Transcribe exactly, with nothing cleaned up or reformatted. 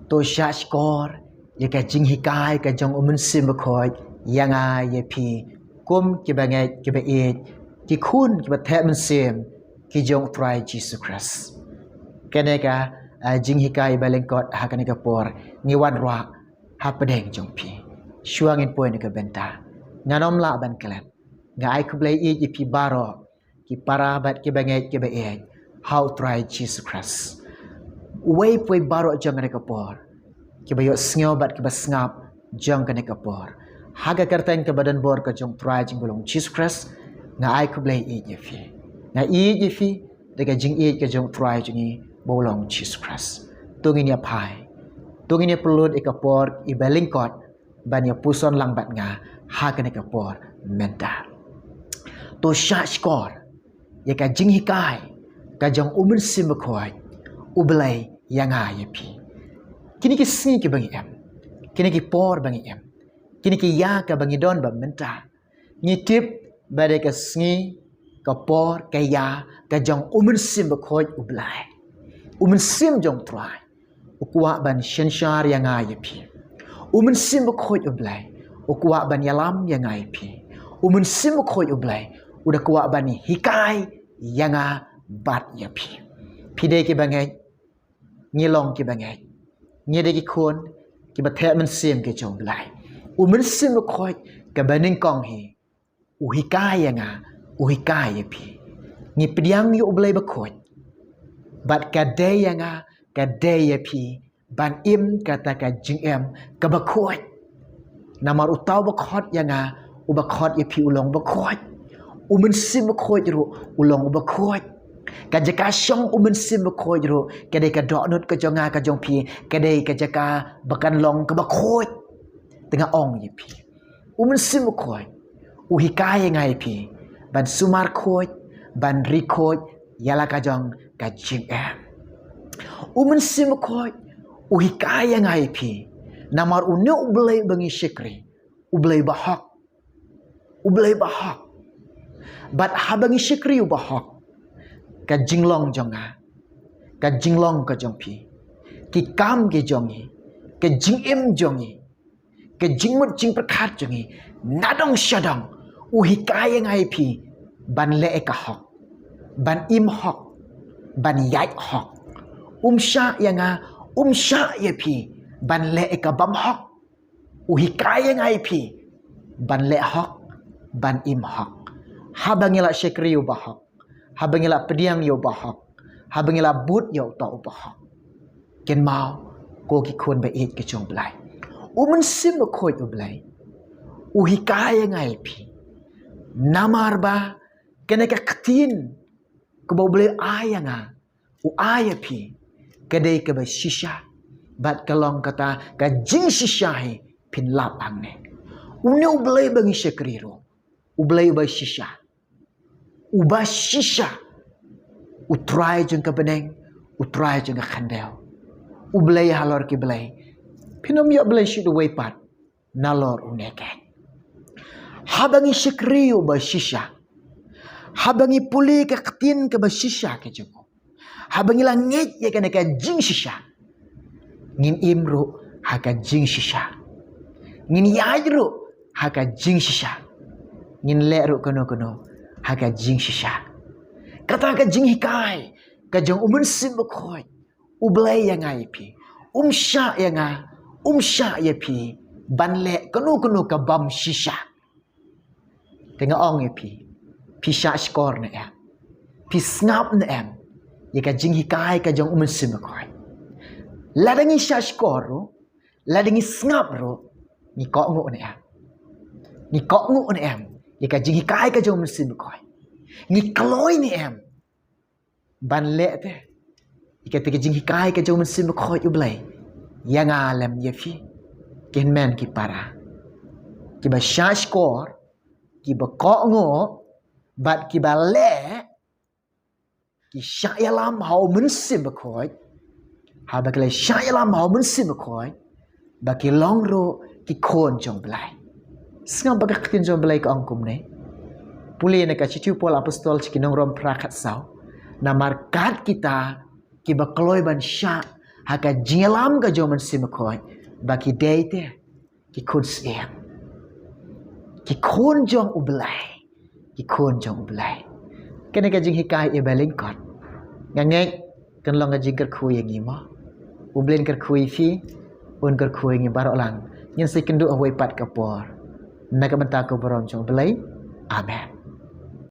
To shah shkor ïa ka jinghikai ka jong u Mynsiem Bakhuid ïa nga ïa phi, kum ki bangeit ki baieit, ki khun ki batheh mynsiem ki jong u Trai Jisu Khrist. Kane ka, ah, jinghikai ba lyngkot ha kane ka por ngi wanrah hapdeng jong phi. Shuwa ngin poi na ka bynta, ngan ym lah ban klet. Nga ai khublei ïa phi baroh, ki para bad ki bangeit ki baieit ha u Trai Jisu Khrist. Uwei pa uwei baroh jong kane ka por, ki ba ïohsngew bad ki ba sngap jong kane ka por, ha ka kyrteng ka ba don bor ka jong u Trai jong ngi ba long Jisu Khrist, nga ai khublei ïa phi. Nga ïeit ïa phi da ka jingïeit ka jong u Trai jong ngi ba long Jisu Khrist. To ngin ïa phai, to ngin ïa pynlut ïa ka por i ba lyngkot ban ïa puson lang bad nga ha kane ka por mynta. To shah shkor ïa ka jinghikai ka jong u Mynsiem Bakhuid u Blei ïa nga ïa phi. Kine ki sngi ki ba ngi em, kine ki por ba ngi em, kine ki ïa ka ba ngi don ba mynta, ngi tip ba dei ka sngi, ka por, ka ïa ka jong u Mynsiem Bakhuid u Blei. U Mynsiem jong u Trai u kwah ban synshar ïa nga ïa phi. U Mynsiem Bakhuid u Blei u kwah ban ïalam ïa nga ïa phi. U Mynsiem Bakhuid u Blei u da kwah ban hikai ïa nga bad ïa phi. Phi dei ki bangeit, ngi long ki bangeit, ngi dei ki khun ki batheh mynsiem ki jong u Blei. U Mynsiem Bakhuid ka ba nyngkong hi u hikai ïa nga, u hikai ïa phi. Ngi pdiang ïa u Blei bakhuid, bad ka dei ïa nga, ka dei ïa phi ban im kata ka jingim ka bakhuid. Namar uta u ba khot ïa nga, u ba khot ïa phi u long bakhuid. U Mynsiem Bakhuid ruh u long u bakhuid. Ka jaka shong u Mynsiem Bakhuid ruh ka dei ka dohnud ka jong nga ka jong phi, ka dei ka jaka ba kan long ka bakhuid. Te nga ong ïa phi, u Mynsiem Bakhuid u hikai ïa nga ïa phi ban sumar khuid, ban ri khuid ïa la ka jong ka jingim. U Mynsiem Bakhuid u hikai ïa nga ïa phi, namar une u Blei ba ngi shakri, u Blei ba hok, u Blei ba hok. Bad haba ngi shakri u ba hok, ka jinglong jong nga, ka jinglong ka jong phi, ki kam ki jong ngi, ka jingim jong ngi, ka jingmut jingpyrkhat jong ngi, nadong shadong u hikai ïa nga ïa phi ban leh ïa ka hok, ban im hok, ban ïaid hok. Um shah ïa nga, um shah ïa phi ban leh ïa ka bym hok. U hikai ïa nga ïa phi ban leh hok, ban im hok. Haba ngi la shakri ïa u ba hok, haba ngi la pdiang ïa u ba hok, haba ngi la bud ïa uta u ba hok, kynmaw ko ki khun baieit ki jong u Blei, u Mynsiem Bakhuid u Blei u hikai ïa nga ïa phi. Namar ba kane ka ktien kaba u Blei ai ïa nga, u ai ïa phi, ka dei kaba shisha, bad ka long kata ka jingshisha hi. Phin lap hangne, une u Blei ba ngi shakri ruh u Blei uba shisha, uba shisha, u Trai jong ka bneng, u Trai jong ka khyndew, u Blei halor ki blei. Phin ym ïoh Blei shuh uwei pat nalor une keiñ. Haba ngi shakri ïa uba shisha, haba ngi pule ka ktien kaba shisha ka jong u, haba ngi la ngeit ïa kane ka jingshisha, ngin im ruh ha ka jingshisha, ngin ïaid ruh ha ka jingshisha, ngin leh ruh kano kano ha ka jingshisha. Kata ka jinghikai ka jong u Mynsiem Bakhuid u Blei ïa nga ïa phi. Um shah ïa nga, um shah ïa phi ban leh kano kano ka bym shisha. Te nga ong ïa phi, phi shah shkor ne em? Phi sngap ne em ïa ka jinghikai ka jong u Mynsiem Bakhuid? Lada ngi shah shkor ruh, lada ngi sngap ruh, ngi kohnguh ne em? Ngi kohnguh ne em ïa ka jinghikai ka jong u Mynsiem Bakhuid? Ngi kloi ne em ban leh te ïa kata ka jinghikai ka jong u Mynsiem Bakhuid u Blei ïa nga lem ïa phi? Ki hynmen ki para, kiba shah shkor, kiba kohnguh, bad kiba leh, ki shah ïalam ha u Mynsiem Bakhuid. Haba ki la shah ïalam ha u Mynsiem Bakhuid, ba ki long ruh ki khun jong u Blei. Sngap ba ka ktien jong u Blei ka ong kumne. Pule na ka shithi u Paul Apostol sha ki nong Rom phra khatsaw: Namar kat kita kiba kloi ban shah ha ka jingïalam ka jong u Mynsiem Bakhuid ba ki dei te ki khun syiem, ki khun jong U Blei, ki khun jong U Blei. Kane ka jinghikai ïa ba lyngkot, nga ngeit kan long ka jingkyrkhu ïa ngi mo. U Blei un kyrkhu ïa phi, un kyrkhu ïa ngi baroh lang. Ngin sa ïakynduh ha kawei pat ka por. Na ka bynta ka burom jong U Blei. Amen.